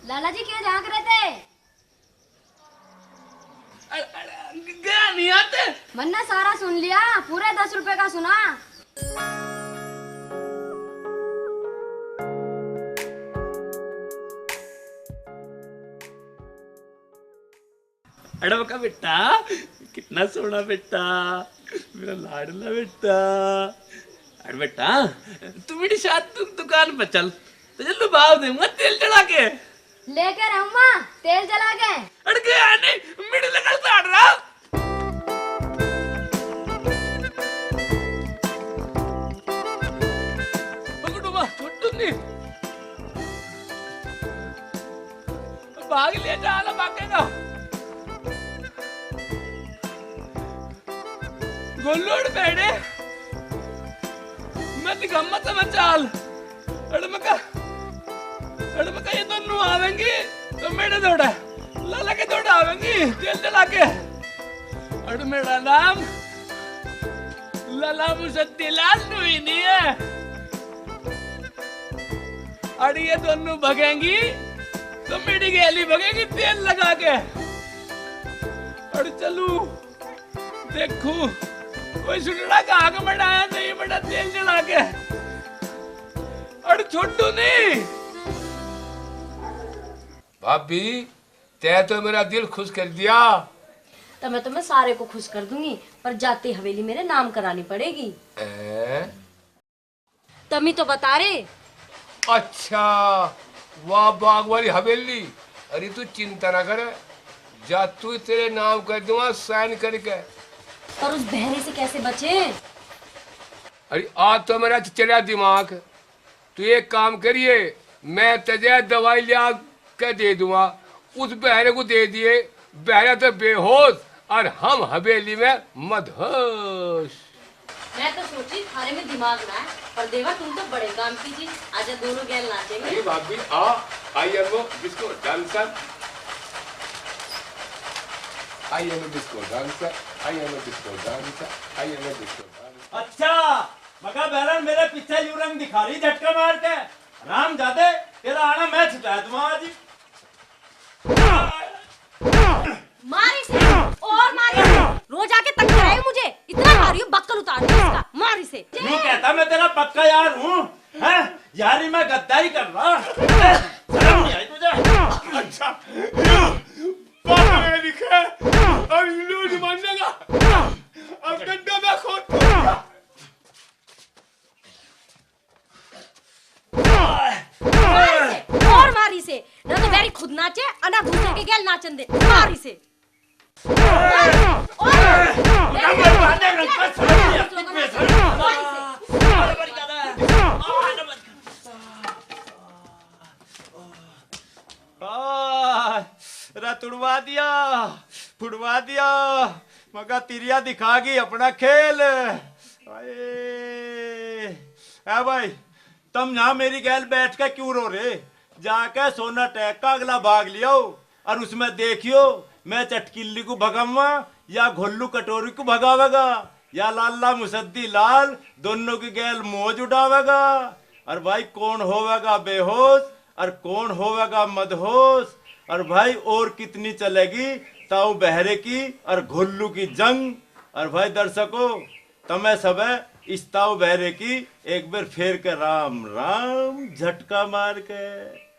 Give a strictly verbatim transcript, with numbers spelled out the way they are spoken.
लाला जी, क्यों झांक रहे थे? अरे, अरे, गया नहीं आते। मन्ने सारा सुन लिया, पूरे दस रुपए का सुना। अरे मका बेटा, कितना सोहना बेटा, मेरा लाडला बेटा। अरे बेटा, तू मेरी साथ दु-, दुकान पर चल, तो चल लुभाव दे, मैं तेल चढ़ा के। लेकर अम्मा, तेल चढ़ा के। अरे के आने, मेरे लगा साड़ रहा। पकड़ो बा, छोटू नहीं। भाग ले जा, आला भागेगा। गोलू अड़ बैठे, मैं दिखा मत मैं चाल। अड़ मका, अड़ मका ये दोनों आवेंगी तो मेरे दौड़ा, लाला के दौड़ा आवेंगी, तेल चढ़ा के। अड़ मेरा नाम लाला मुसद्दी लाल नू ही नहीं है। अड़ ये दोनों भगेंगी तो मेरी गैली भगेंगी तेल लगा के। अड़ चलू देखू कोई सुटड़ा का आग मनाया नहीं, बड़ा तेल चढ़ा के। अड़ छोटू नहीं। भाभी, तै तो मेरा दिल खुश कर दिया। तो मैं तुम्हें सारे को खुश कर दूंगी, पर जाती हवेली मेरे नाम करानी पड़ेगी। हैं? तमी तो बता रे। अच्छा, वाह बाग वाली हवेली। अरे तू चिंता ना कर, जा तू तेरे नाम कर दूंगा साइन करके। पर उस बहरे से कैसे बचे? अरे आज तो मेरा चढ़ा दिमाग। तू एक काम करिए, मैं तुझे दवाई लिया के दे दूंगा, उस बहरे को दे दिए, बहरा तो बेहोश और हम हवेली में मदहोश। मैं तो सोची थारे में दिमाग ना है, पर देवा तुम तो बड़े काम की जी। आजा दोनों गैल नाचेंगे। अरे भाभी आ, I am a disco dancer, I am a disco dancer, I am a disco dancer, I am a disco dancer। अच्छा, मका बहरन मेरे पीछे यू रंग दिखा रही झटका मार के। राम जादे, तेरा आना मैं छुटा दूंगा आज। मार इसे, और मार इसे। रोज आके तंग कराए मुझे। इतना मारियो, बक्कल उतार दो इसका। मार इसे। यूं कहता मैं तेरा पक्का यार हूँ, हैं? यारी मैं गद्दारी कर रहा। शर्म नहीं आई तुझे? अच्छा, बाप ने लिखा है, अब इन लोग नहीं मानेगा। अब गड्ढा मैं खोद दूंगा। मार इसे, और मार इसे। ना तो बैरी खुद नाचे, और ना दूसरे के गैल नाचन दे। मार इसे। मार, और मार। आ, रा तुड़वा दिया, फुड़वा दिया, मका तिरिया दिखा गई अपना खेल। आए। ए भाई, तुम यहाँ मेरी गैल बैठ के क्यों रो रहे? जाके सोना टैक का अगला भाग लियाओ और उसमें देखियो, मैं चटकिल्ली को भगावा या घोलू कटोरी को भगावेगा, या लाला मुसद्दी लाल दोनों की गैल मौज उड़ावेगा। और भाई, कौन होवेगा बेहोश और कौन होवेगा मदहोश? और भाई, और कितनी चलेगी ताऊ बहरे की और घोलू की जंग? और भाई दर्शकों, तमे सबे इस ताऊ बहरे की एक बार फेर के राम राम झटका मार के।